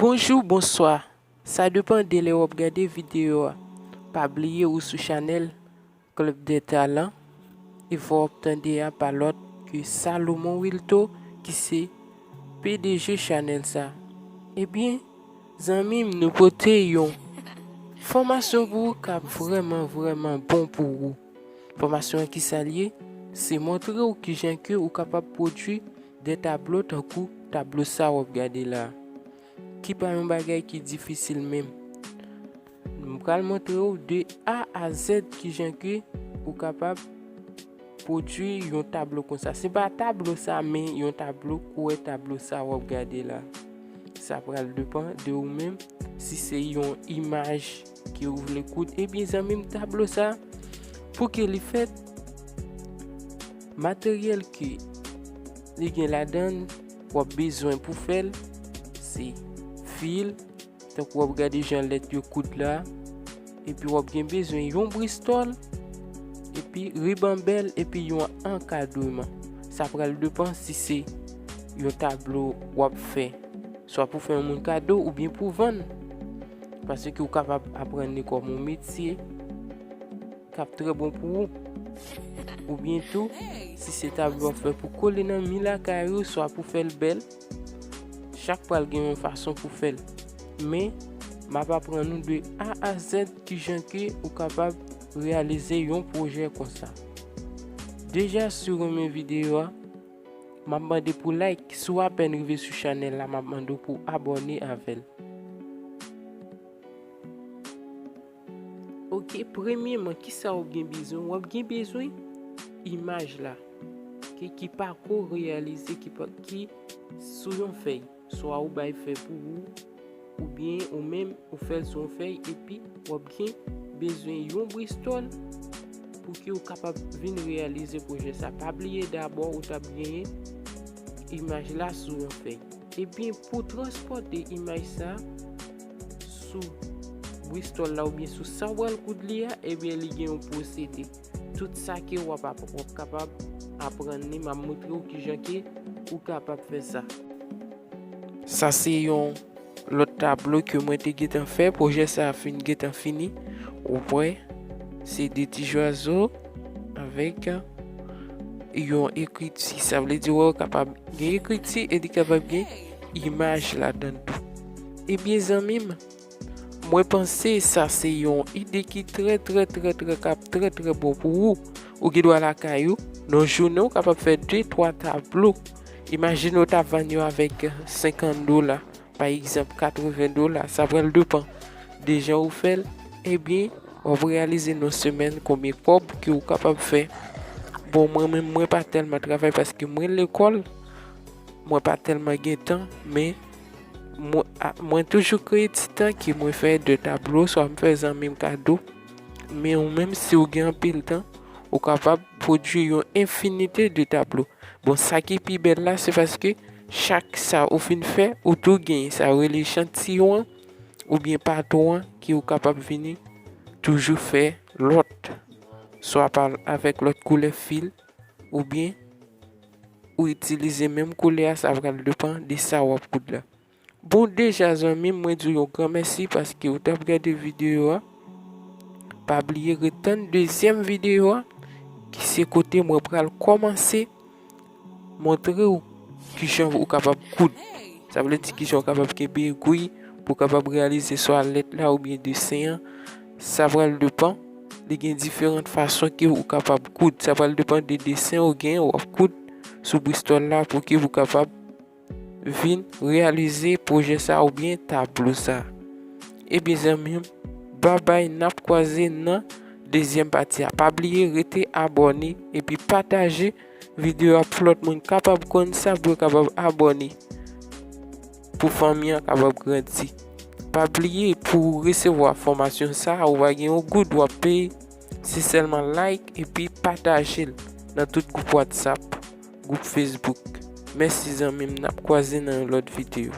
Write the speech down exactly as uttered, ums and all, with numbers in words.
Bonjou, bonswa. Sa depann de lè w ap gade videyo a. Pa bliye ou sou chanèl Club des Talents e fò w ap tande a pa lòt ke Salomon Wilto ki se P D G chanèl sa. Ebyen, zanmi m, nou pote yon fòmasyon pou ou k ap vrèman, vrèman bon pou ou. Fòmasyon an ki sa l ye? Se montre w kijan ke ou kapab pwodui de tablo tankou tablo sa w ap gade la. Ki pa yon bagay ki difisil menm. M pral montre w de A a Z kijan ke ou kapab pwodui yon tablo konsa. Se pa tablo sa, men yon tablo koulè tablo sa w ap gade la. Sa pral depann de ou menm, si se yon imaj ke ou vle koud. Ebyen, zanmi m, tablo sa, pou ke li fèt, materyèl ke li gen ladan l, w ap bezwen pou fè l, se fil, tankou w ap gade jan lèt yo koud la, epi w ap gen bezwen yon bristòl, epi riban bèl, epi yon ankadreman. Sa pral depann si se yon tablo w ap fè, swa pou fè yon moun kado oubyen pou vann. Paske ou kapab aprann li kòm yon metye k ap trè bon pou ou. Oubyen tou, si se tablo w ap fè pou kole nan mi lakay ou, swa pou fè l bèl, chak pral gen yon fason pou fè l. Men, m ap aprann ou de A a Z kijan ke ou kapab reyalize yon pwojè konsa. Deja, si w renmen videyo a, m ap mande pou like. Si w apèn rive sou chanèl la, m ap mande w pou abòne avè l. Ok, premyeman, kisa w ap gen bezwen? W ap gen bezwen imaj la, ki, ki pako reyalize, ki, pa- ki sou yon fèy. Swa ou bay fè pou ou, oubyen ou menm ou fè l sou yon fèy, epi w ap gen bezwen yon bristòl pou ke w kapab vin reyalize pwojè sa. Pa bliye dabò ou t ap genyen imaj la sou yon fèy. Ebyen, pou transpòte imaj sa sou bristòl la oubyen sou sa w pral koud li a, ebyen, li gen yon pwosedi. Tout sa ke w ap, ap, w ap kapab aprann li, m ap montre w kijan ke ou kapab fè sa. Sa se yon lòt tablo ke mwen te gentan fè. Pwojè sa a fin gentan fini. Ou wè, se de ti zwazo avèk yon ekriti. Sa vle di, wè, ou kapab gen ekriti e li kapab gen imaj ladan tou. Ebyen, zanmi m, mwen panse sa se yon ide ki trè, trè, trè, trè, k ap trè, trè bon pou ou. Ou gen dwa lakay ou, nan jounen, ou kapab fè de, twa tablo. Imajine w ta vann yo avèk senkant dola, pa egzanp, katreven dola. Sa pral depann de jan ou fè l. Ebyen, w ap reyalize nan semèn konbyen kòb ke ou kapab fè. Bon, mwen menm, mwen pa tèlman travay paske mwen lekòl, mwen pa tèlman gen tan, men mwen, a, mwen toujou kreye ti tan ke mwen fè de tablo, swa m fè zanmi m kado. Men ou menm, si w gen anpil tan, ou kapab pwodui yon enfinite de tablo. Bon, sa ki pi bèl la, se paske chak sa ou fin fè, ou tou genyen. Sa yo rele echantiyon an, oubyen pato an, ke ou kapab vini toujou fè lòt. Swa pa avèk lòt koulè fil, oubyen ou itilize menm koulè a, sa pral depann de sa w ap koud la. Bon, deja, zanmi m, mwen di w yon gran mèsi paske ou t ap gade videyo a. Pa bliye ret tann dezyèm videyo a, ki se kote mwen pral kòmanse montre w kijan ou kapab koud. Sa vle di kijan ou kapab kenbe egwi pou w kapab reyalize swa lèt la oubyen desen an. Sa pral depann, li gen diferan fason ke ou kapab koud. Sa pral depann de desen ou gen, w ap koud sou bristòl la pou ke ou kapab vin reyalize pwojè sa oubyen tablo sa. Ebyen, zanmi m, babay, n ap kwaze nan dezyèm pati a. Pa bliye rete abòne epi pataje videyo a pou lòt moun kapab konn sa, pou yo kapab abòne, pou fanmi an kapab grandi. Pa bliye, pou w resevwa fòmasyon sa, ou pa gen yon goud w ap peye, se sèlman like epi pataje l nan tout gwoup WhatsApp, gwoup Facebook. Mèsi, zanmi m, n ap kwaze nan yon lòt videyo.